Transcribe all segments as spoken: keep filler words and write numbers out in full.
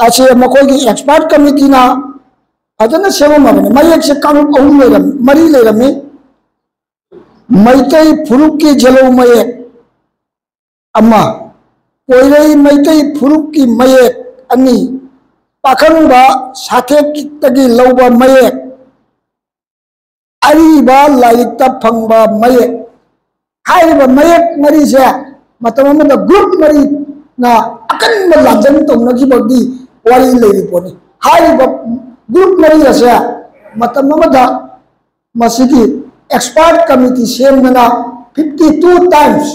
ꯑꯁꯤ ꯃꯈꯣꯏꯒꯤ expert committeeꯅ ꯐꯖꯅ ꯁꯦꯝꯃꯝꯃꯕꯅꯤ꯫ ꯃꯌꯦꯛꯁꯦ ꯀꯥꯡꯂꯨꯞ ꯑꯍꯨꯝ ꯂꯩꯔꯝꯃꯤ, ꯃꯔꯤ ꯂꯩꯔꯝꯃꯤ꯫ ꯃꯩꯇꯩ ꯐꯨꯔꯨꯞꯀꯤ ꯖꯦꯂꯧ ꯃꯌꯦꯛ ꯑꯃ, ꯀꯣꯏꯔꯩ ꯃꯩꯇꯩ ꯐꯨꯔꯨꯞꯀꯤ ꯃꯌꯦꯛ ꯑꯅꯤ, ꯄꯥꯈꯪꯕ ꯁꯥꯊꯦꯛꯇꯒꯤ ꯂꯧꯕ ꯃꯌꯦꯛ, ꯑꯔꯤꯕ ꯂꯥꯏꯔꯤꯛꯇ ꯐꯪꯕ ꯃꯌꯦꯛ꯫ ꯍꯥꯏꯔꯤꯕ ꯃꯌꯦꯛ ꯃꯔꯤꯁꯦ ꯃꯇꯝ ꯑꯃꯗ group ꯃꯔꯤꯅ ꯑꯀꯟꯕ ꯂꯥꯟꯖꯪ ꯇꯧꯅꯈꯤꯕꯒꯤ ꯋꯥꯔꯤ ꯂꯩꯔꯤ ꯄꯣꯠꯅꯤ꯫ ꯍꯥꯏꯔꯤꯕ group ꯃꯔꯤ ꯑꯁꯦ ꯃꯇꯝ ꯑꯃꯗ ꯃꯁꯤꯒꯤ expert committee ꯁꯦꯝꯗꯅ fifty two times,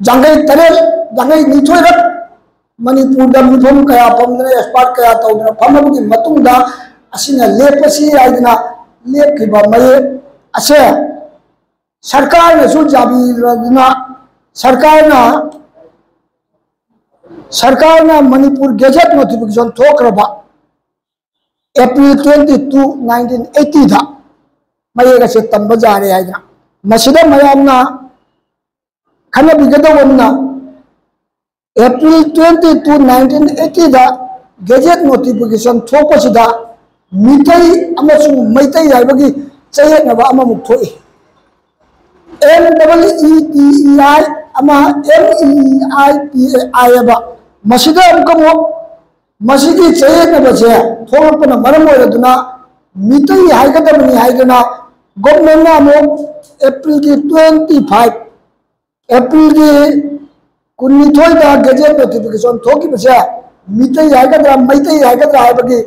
ꯌꯥꯡꯈꯩ ꯇꯔꯦꯠ, ꯌꯥꯡꯈꯩ ꯅꯤꯊꯣꯏꯔꯛ ꯃꯅꯤꯄꯨꯔꯗ ꯃꯤꯐꯝ ꯀꯌꯥ ꯐꯝꯗꯅ, expert ꯀꯌꯥ ꯇꯧꯗꯅ ꯐꯝꯃꯕꯒꯤ ꯃꯇꯨꯡꯗ ꯑꯁꯤꯅ ꯂꯦꯞꯄꯁꯤ ꯍꯥꯏꯗꯅ ꯂꯦꯞꯈꯤꯕ ꯃꯌꯦꯛ ꯑꯁꯦ ꯁꯔꯀꯥꯔꯅꯁꯨ ꯌꯥꯕꯤꯔꯗꯨꯅ ꯁꯔꯀꯥꯔꯅ, ꯁꯔꯀꯥꯔꯅ Manipur Gazette notification ꯊꯣꯛꯈ꯭ꯔꯕ April twenty two, nineteen eighty ꯗ ꯃꯌꯦꯛ ꯑꯁꯦ ꯇꯝꯕ ꯌꯥꯔꯦ ꯍꯥꯏꯗꯅ꯫ ꯃꯁꯤꯗ ꯃꯌꯥꯝꯅ ꯈꯟꯅꯕꯤꯒꯗꯧꯕ ꯑꯃꯅ, April twenty two, nineteen eighty ꯗ Gazette notification ꯊꯣꯛꯄꯁꯤꯗ ꯃꯤꯇꯩ ꯑꯃꯁꯨꯡ ꯃꯩꯇꯩ ꯍꯥꯏꯕꯒꯤ ꯆꯌꯦꯠꯅꯕ ꯑꯃꯃꯨꯛ ꯊꯣꯛꯏ꯫ M E E T E I ꯑꯃ, M E E I T A I ꯍꯥꯏꯕ, ꯃꯁꯤꯗ ꯑꯃꯨꯛꯀ ꯑꯃꯨꯛ ꯃꯁꯤꯒꯤ ꯆꯌꯦꯠꯅꯕꯁꯦ ꯊꯣꯛꯂꯛꯄꯅ ꯃꯔꯝ ꯑꯣꯏꯔꯗꯨꯅ ꯃꯤꯇꯩ ꯍꯥꯏꯒꯗꯕꯅꯤ ꯍꯥꯏꯗꯨꯅ governmentꯅ ꯑꯃꯨꯛ Aprilꯒꯤ twenty five, Aprilꯒꯤ ꯀꯨꯟꯅꯤꯊꯣꯏꯗ Gazette notification ꯊꯣꯛꯈꯤꯕꯁꯦ Meitei ꯍꯥꯏꯒꯗ꯭ꯔꯥ ꯃꯩꯇꯩ ꯍꯥꯏꯒꯗ꯭ꯔꯥ ꯍꯥꯏꯕꯒꯤ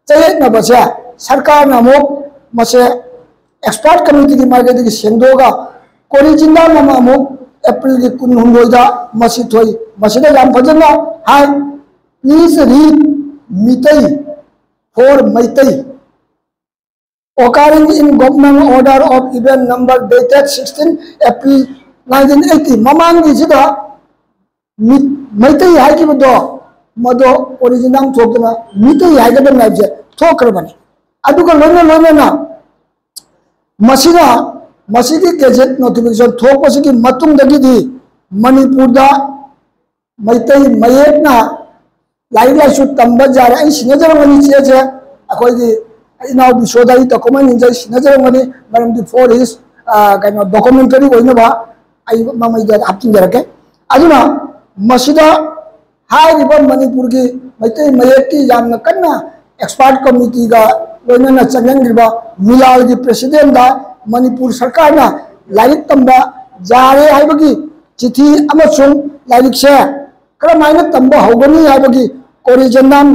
ꯆꯌꯦꯠꯅꯕꯁꯦ ꯁꯔꯀꯥꯔꯅ ꯑꯃꯨꯛ ꯃꯁꯦ expert committeeꯒꯤ ꯃꯥꯏꯀꯩꯗꯒꯤ ꯁꯦꯡꯗꯣꯛꯑꯒ Corrigindam ꯑꯃ ꯑꯃꯨꯛ Aprilꯒꯤ ꯀꯨꯟꯍꯨꯝꯗꯣꯏꯗ ꯃꯁꯤ ꯊꯣꯛꯏ꯫ ꯃꯁꯤꯗ ꯌꯥꯝ ꯐꯖꯅ ꯍꯥꯏ, "Please read Meitei for Meitei." Occurring in Government Order of Event Number dated sixteen April nineteen eighty, ꯃꯃꯥꯡꯒꯤꯁꯤꯗ ꯃꯤ-, ꯃꯩꯇꯩ ꯍꯥꯏꯈꯤꯕꯗꯣ ꯃꯗꯣ Corrigindam ꯊꯣꯛꯇꯅ ꯃꯤꯇꯩ ꯍꯥꯏꯒꯗꯕꯅꯤ ꯍꯥꯏꯕꯁꯦ ꯊꯣꯛꯈ꯭ꯔꯕꯅꯤ꯫ ꯑꯗꯨꯒ ꯂꯣꯏꯅ ꯂꯣꯏꯅꯅ ꯃꯁꯤꯅ, ꯃꯁꯤꯒꯤ Gazette notification ꯊꯣꯛꯄꯁꯤꯒꯤ ꯃꯇꯨꯡꯗꯒꯤꯗꯤ ꯃꯅꯤꯄꯨꯔꯗ ꯃꯩꯇꯩ ꯃꯌꯦꯛꯅ ꯂꯥꯏꯔꯤꯛ ꯂꯥꯏꯁꯨ ꯇꯝꯕ ꯌꯥꯔꯦ꯫ ꯑꯩ ꯁꯤꯟꯅꯖꯔꯝꯒꯅꯤ ꯆꯦꯁꯦ, ꯑꯩꯈꯣꯏꯒꯤ ꯏꯅꯥꯎ ꯕꯤꯁꯣꯗ ꯑꯩ document ꯏꯟꯖꯩ ꯁꯤꯟꯅꯖꯔꯝꯒꯅꯤ, ꯃꯔꯝꯗꯤ for his, ꯑ, ꯀꯩꯅꯣ, documentary ꯑꯣꯏꯅꯕ ꯑꯩ ꯃꯃꯩꯗ ꯍꯥꯞꯆꯤꯟꯖꯔꯛꯀꯦ꯫ ꯑꯗꯨꯅ ꯃꯁꯤꯗ ꯍꯥꯏꯔꯤꯕ ꯃꯅꯤꯄꯨꯔꯒꯤ ꯃꯩꯇꯩ ꯃꯌꯦꯛꯀꯤ ꯌꯥꯝꯅ ꯀꯟꯅ expert committeeꯒ ꯂꯣꯏꯅꯅ ꯆꯪꯍꯟꯈ꯭ꯔꯤꯕ ꯃꯤꯂꯥꯜꯒꯤ presidentꯗ ꯃꯅꯤꯄꯨꯔ ꯁꯔꯀꯥꯔꯅ ꯂꯥꯏꯔꯤꯛ ꯇꯝꯕ ꯌꯥꯔꯦ ꯍꯥꯏꯕꯒꯤ ꯆꯤꯊꯤ ꯑꯃꯁꯨꯡ ꯂꯥꯏꯔꯤꯛꯁꯦ ꯀꯔꯝꯍꯥꯏꯅ ꯇꯝꯕ ꯍꯧꯒꯅꯤ ꯍꯥꯏꯕꯒꯤ corrigendum,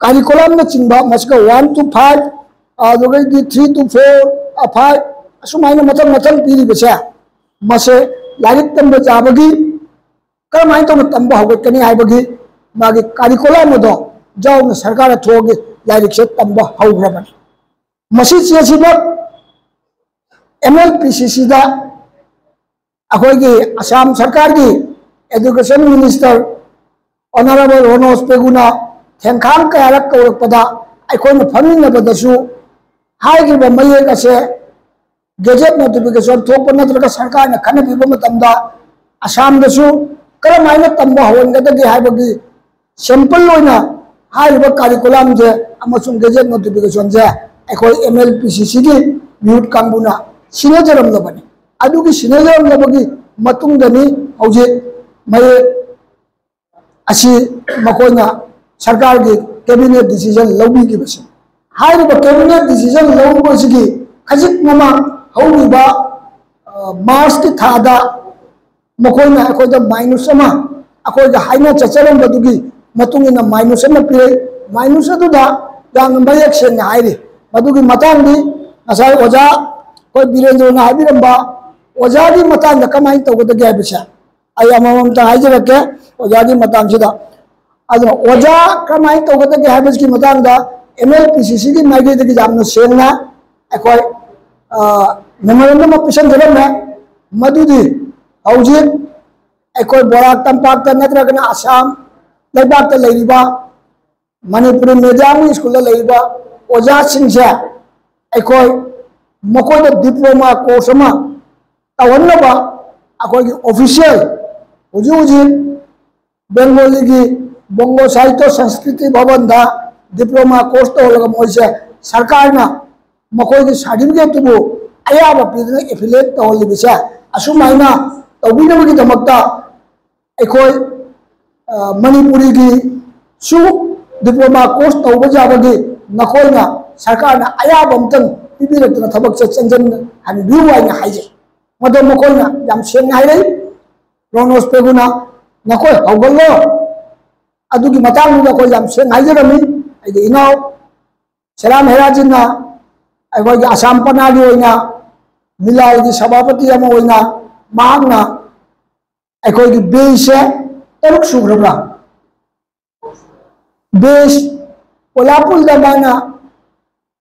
curriculumꯅꯆꯤꯡꯕ, ꯃꯁꯤꯒ one to five, ꯑꯗꯨꯗꯒꯤꯗꯤ three to four, five, ꯑꯁꯨꯃꯥꯏꯅ ꯃꯊꯪ ꯃꯊꯪ ꯄꯤꯔꯤꯕꯁꯦ, ꯃꯁꯦ ꯂꯥꯏꯔꯤꯛ ꯇꯝꯕ ꯌꯥꯕꯒꯤ ꯀꯔꯝꯍꯥꯏꯅ ꯇꯧꯅ ꯇꯝꯕ ꯍꯧꯒꯠꯀꯅꯤ ꯍꯥꯏꯕꯒꯤ ꯃꯥꯒꯤ curriculum ꯑꯗꯣ ꯌꯥꯎꯅ ꯁꯔꯀꯥꯔꯅ ꯊꯣꯛꯑꯒ ꯂꯥꯏꯔꯤꯛꯁꯦ ꯇꯝꯕ ꯍꯧꯈ꯭ꯔꯕꯅꯤ꯫ ꯃꯁꯤ ꯆꯦꯁꯤꯃꯛ M L P C Cꯗ ꯑꯩꯈꯣꯏꯒꯤ ꯑꯁꯥꯝ ꯁꯔꯀꯥꯔꯒꯤ education minister Honourable ꯔꯣꯅꯣꯖ ꯄꯦꯒꯨꯅ ꯊꯦꯡꯈꯥꯡ ꯀꯌꯥꯔꯛ ꯀꯧꯔꯛꯄꯗ ꯑꯩꯈꯣꯏꯅ ꯐꯝꯃꯤꯟꯅꯕꯗꯁꯨ ꯍꯥꯏꯔꯤꯕ ꯃꯌꯦꯛ ꯑꯁꯦ gazette notification ꯊꯣꯛꯄ ꯅꯠꯇ꯭ꯔꯒ ꯁꯔꯀꯥꯔꯅ ꯈꯟꯅꯕꯤꯕ ꯃꯇꯝꯗ ꯑꯁꯥꯝꯗꯁꯨ ꯀꯔꯝꯍꯥꯏꯅ ꯇꯝꯕ ꯍꯧꯍꯟꯒꯗꯒꯦ ꯍꯥꯏꯕꯒꯤ sample ꯑꯣꯏꯅ ꯍꯥꯏꯔꯤꯕ curriculumꯁꯦ ꯑꯃꯁꯨꯡ gazette notificationꯁꯦ ꯑꯩꯈꯣꯏ M L P C Cꯒꯤ youth ꯀꯥꯡꯕꯨꯅ ꯁꯤꯟꯅꯖꯔꯝꯂꯕꯅꯤ꯫ ꯑꯗꯨꯒꯤ ꯁꯤꯟꯅꯖꯔꯝꯂꯕꯒꯤ ꯃꯇꯨꯡꯗꯅꯤ ꯍꯧꯖꯤꯛ ꯃꯌꯦꯛ ꯑꯁꯤ ꯃꯈꯣꯏꯅ ꯁꯔꯀꯥꯔꯒꯤ cabinet decision ꯂꯧꯕꯤꯈꯤꯕꯁꯦ꯫ ꯍꯥꯏꯔꯤꯕ cabinet decision ꯂꯧꯕꯁꯤꯒꯤ ꯈꯖꯤꯛ ꯃꯃꯥꯡ ꯍꯧꯈꯤꯕ, ꯑ, Marchꯀꯤ ꯊꯥꯗ ꯃꯈꯣꯏꯅ ꯑꯩꯈꯣꯏꯗ minus ꯑꯃ, ꯑꯩꯈꯣꯏꯒ ꯍꯥꯏꯅ ꯆꯠꯆꯔꯝꯕꯗꯨꯒꯤ ꯃꯇꯨꯡ ꯏꯟꯅ minus ꯑꯃ ꯄꯤꯔꯛꯏ꯫ Minus ꯑꯗꯨꯗ ꯌꯥꯝꯅ ꯃꯌꯦꯛ ꯁꯦꯡꯅ ꯍꯥꯏꯔꯤ꯫ ꯃꯗꯨꯒꯤ ꯃꯇꯥꯡꯗꯤ ꯉꯁꯥꯏ ꯑꯣꯖꯥ ꯑꯩꯈꯣꯏ ꯕꯤꯔꯦꯟꯗ꯭ꯔꯅ ꯍꯥꯏꯕꯤꯔꯝꯕ ꯑꯣꯖꯥꯒꯤ ꯃꯇꯥꯡꯗ ꯀꯃꯥꯏꯅ ꯇꯧꯒꯗꯒꯦ ꯍꯥꯏꯕꯁꯦ ꯑꯩ ꯑꯃꯃꯝꯇ ꯍꯥꯏꯖꯔꯛꯀꯦ ꯑꯣꯖꯥꯒꯤ ꯃꯇꯥꯡꯁꯤꯗ꯫ ꯑꯗꯨꯅ ꯑꯣꯖꯥ ꯀꯃꯥꯏꯅ ꯇꯧꯒꯗꯒꯦ ꯍꯥꯏꯕꯁꯤꯒꯤ ꯃꯇꯥꯡꯗ M L P C Cꯒꯤ ꯃꯥꯏꯀꯩꯗꯒꯤ ꯌꯥꯝꯅ ꯁꯦꯡꯅ ꯑꯩꯈꯣꯏ, ꯑ, memorandum ꯑꯃ ꯄꯤꯁꯟꯖꯔꯝꯃꯦ꯫ ꯃꯗꯨꯗꯤ ꯍꯧꯖꯤꯛ ꯑꯩꯈꯣꯏ ꯕꯣꯔꯥꯛ ꯇꯝꯄꯥꯛꯇ ꯅꯠꯇ꯭ꯔꯒꯅ ꯑꯁꯥꯝ ꯂꯩꯕꯥꯛꯇ ꯂꯩꯔꯤꯕ ꯃꯅꯤꯄꯨꯔꯤ mediumꯒꯤ ꯁ꯭ꯀꯨꯜꯗ ꯂꯩꯔꯤꯕ ꯑꯣꯖꯥꯁꯤꯡꯁꯦ ꯑꯩꯈꯣꯏ ꯃꯈꯣꯏꯗ diploma course ꯑꯃ ꯇꯧꯍꯟꯅꯕ ꯑꯩꯈꯣꯏꯒꯤ official ꯍꯧꯖꯤꯛ ꯍꯧꯖꯤꯛ Bengaliꯒꯤ ꯕꯣꯡꯒꯣ ꯁꯥꯍꯤꯇ꯭ꯌ ꯁꯪꯁꯀ꯭ꯔꯤꯇꯤ ꯚꯕꯟꯗ diploma course ꯇꯧꯍꯜꯂꯒ ꯃꯣꯏꯁꯦ ꯁꯔꯀꯥꯔꯅ ꯃꯈꯣꯏꯒꯤ certificate ꯇꯨꯕꯨ ꯑꯌꯥꯕ ꯄꯤꯗꯨꯅ affiliate ꯇꯧꯍꯜꯂꯤꯕꯁꯦ ꯑꯁꯨꯃꯥꯏꯅ ꯇꯧꯕꯤꯅꯕꯒꯤꯗꯃꯛꯇ ꯑꯩꯈꯣꯏ, ꯑ, ꯃꯅꯤꯄꯨꯔꯤꯒꯤꯁꯨ diploma course ꯇꯧꯕ ꯌꯥꯕꯒꯤ ꯅꯈꯣꯏꯅ ꯁꯔꯀꯥꯔꯅ ꯑꯌꯥꯕ ꯑꯝꯇꯪ ꯄꯤꯕꯤꯔꯛꯇꯅ ꯊꯕꯛꯁꯦ ꯆꯪꯁꯤꯟꯍꯟꯕꯤꯌꯨ ꯍꯥꯏꯅ ꯍꯥꯏꯖꯩ꯫ ꯃꯗꯣ ꯃꯈꯣꯏꯅ ꯌꯥꯝ ꯁꯦꯡꯅ ꯍꯥꯏꯔꯛꯏ, "ꯔꯣꯅꯣꯁ ꯄꯦꯒꯨꯅ ꯅꯈꯣꯏ ꯍꯧꯒꯠꯂꯣ, ꯑꯗꯨꯒꯤ ꯃꯇꯥꯡꯗꯨꯗ ꯑꯩꯈꯣꯏ ꯌꯥꯝ ꯁꯦꯡꯅ ꯍꯥꯏꯖꯔꯝꯃꯤ꯫ ꯑꯩꯒꯤ ꯏꯅꯥꯎ ꯁꯦꯔꯥꯝ ꯍꯦꯔꯥꯖꯤꯠꯅ ꯑꯩꯈꯣꯏꯒꯤ ꯑꯁꯥꯝ ꯄꯅꯥꯒꯤ ꯑꯣꯏꯅ ꯃꯤꯂꯥꯜꯒꯤ ꯁꯚꯥꯄꯇꯤ ꯑꯃ ꯑꯣꯏꯅ ꯃꯍꯥꯛꯅ ꯑꯩꯈꯣꯏꯒꯤ batch ꯁꯦ ꯇꯔꯨꯛ ꯁꯨꯈ꯭ꯔꯕ꯭ꯔꯥ? Batch ꯀꯣꯂꯥꯄꯨꯜꯗ ꯃꯥꯅ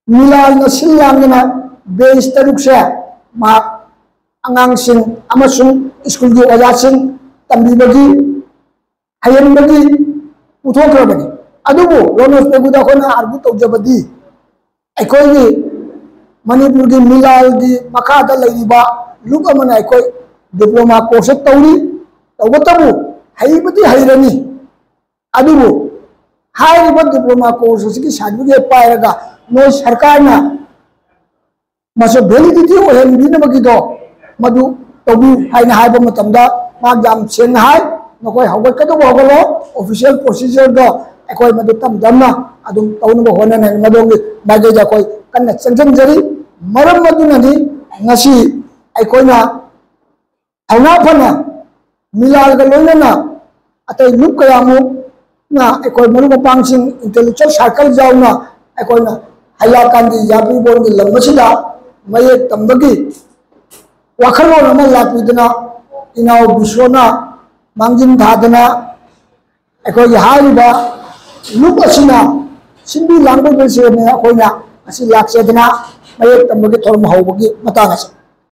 ꯃꯤꯂꯥꯜꯅ ꯁꯤꯜ ꯂꯥꯡꯗꯅ batch ꯇꯔꯨꯛꯁꯦ ꯃꯍꯥꯛ ꯑꯉꯥꯡꯁꯤꯡ ꯑꯃꯁꯨꯡ ꯁ꯭ꯀꯨꯜꯒꯤ ꯑꯣꯖꯥꯁꯤꯡ ꯇꯝꯕꯤꯕꯒꯤ ꯍꯩꯍꯟꯕꯒꯤ ꯄꯨꯊꯣꯛꯈ꯭ꯔꯕꯅꯤ꯫ ꯑꯗꯨꯕꯨ ꯔꯣꯅꯣꯁ ꯄꯦꯒꯨꯗ ꯑꯩꯈꯣꯏꯅ argue ꯇꯧꯖꯕꯗꯤ ꯑꯩꯈꯣꯏꯒꯤ ꯃꯅꯤꯄꯨꯔꯒꯤ ꯃꯤꯂꯥꯜꯒꯤ ꯃꯈꯥꯗ ꯂꯩꯔꯤꯕ ꯂꯨꯞ ꯑꯃꯅ ꯑꯩꯈꯣꯏ diploma course ꯇꯧꯔꯤ, ꯇꯧꯕꯇꯕꯨ ꯍꯩꯕꯗꯤ ꯍꯩꯔꯅꯤ, ꯑꯗꯨꯕꯨ ꯍꯥꯏꯔꯤꯕ diploma course ꯑꯁꯤꯒꯤ certificate ꯄꯥꯏꯔꯒ ꯅꯣꯏ ꯁꯔꯀꯥꯔꯅ ꯃꯁꯤ validity ꯑꯣꯏꯍꯟꯕꯤꯅꯕꯒꯤꯗꯣ ꯃꯗꯨ ꯇꯧꯕꯤꯌꯨ ꯍꯥꯏꯅ ꯍꯥꯏꯕ ꯃꯇꯝꯗ ꯃꯥ ꯌꯥꯝ ꯁꯦꯡꯅ ꯍꯥꯏ, "ꯅꯈꯣꯏ ꯍꯧꯒꯠꯀꯗꯧꯕ ꯍꯧꯒꯠꯂꯣ, official procedure ꯗꯣ ꯑꯩꯈꯣꯏ ꯃꯗꯨ ꯇꯞ ꯇꯞꯅ ꯑꯗꯨꯝ ꯇꯧꯅꯕ ꯍꯣꯠꯅꯅꯤ" ꯍꯥꯏꯅ ꯃꯗꯨꯒꯤ ꯃꯥꯏꯀꯩꯗ ꯑꯩꯈꯣꯏ ꯀꯟꯅ ꯆꯪꯁꯤꯟꯖꯔꯤ꯫ ꯃꯔꯝ ꯑꯗꯨꯅꯅꯤ ꯉꯁꯤ ꯑꯩꯈꯣꯏꯅ ꯊꯧꯅꯥ ꯐꯅ ꯃꯤꯂꯥꯜꯒ ꯂꯣꯏꯅꯅ ꯑꯇꯩ ꯂꯨꯞ ꯀꯌꯥꯃꯨꯛꯅ ꯑꯩꯈꯣꯏ ꯃꯔꯨꯞ ꯃꯄꯥꯡꯁꯤꯡ intellectual circle ꯌꯥꯎꯅ ꯑꯩꯈꯣꯏꯅ ꯍꯩꯂꯥꯀꯥꯟꯒꯤ ꯌꯥꯕꯤꯕꯣꯟꯒꯤ ꯂꯝ ꯑꯁꯤꯗ ꯃꯌꯦꯛ ꯇꯝꯕꯒꯤ ꯋꯥꯈꯜꯂꯣꯟ ꯑꯃ ꯂꯥꯛꯄꯤꯗꯨꯅ ꯏꯅꯥꯎ ꯕꯤꯁ꯭ꯋꯅ ꯃꯥꯡꯖꯤꯟ ꯊꯥꯗꯨꯅ ꯑꯩꯈꯣꯏꯒꯤ ꯍꯥꯏꯔꯤꯕ ꯂꯨꯞ ꯑꯁꯤꯅ ꯁꯤꯟꯕꯤ ꯂꯥꯡꯕꯤꯕꯁꯤꯅ ꯑꯩꯈꯣꯏꯅ ꯉꯁꯤ ꯂꯥꯛꯆꯗꯨꯅ ꯃꯌꯦꯛ ꯇꯝꯕꯒꯤ ꯊꯧꯔꯝ ꯍꯧꯕꯒꯤ ꯃꯇꯥꯡ ꯑꯁꯤ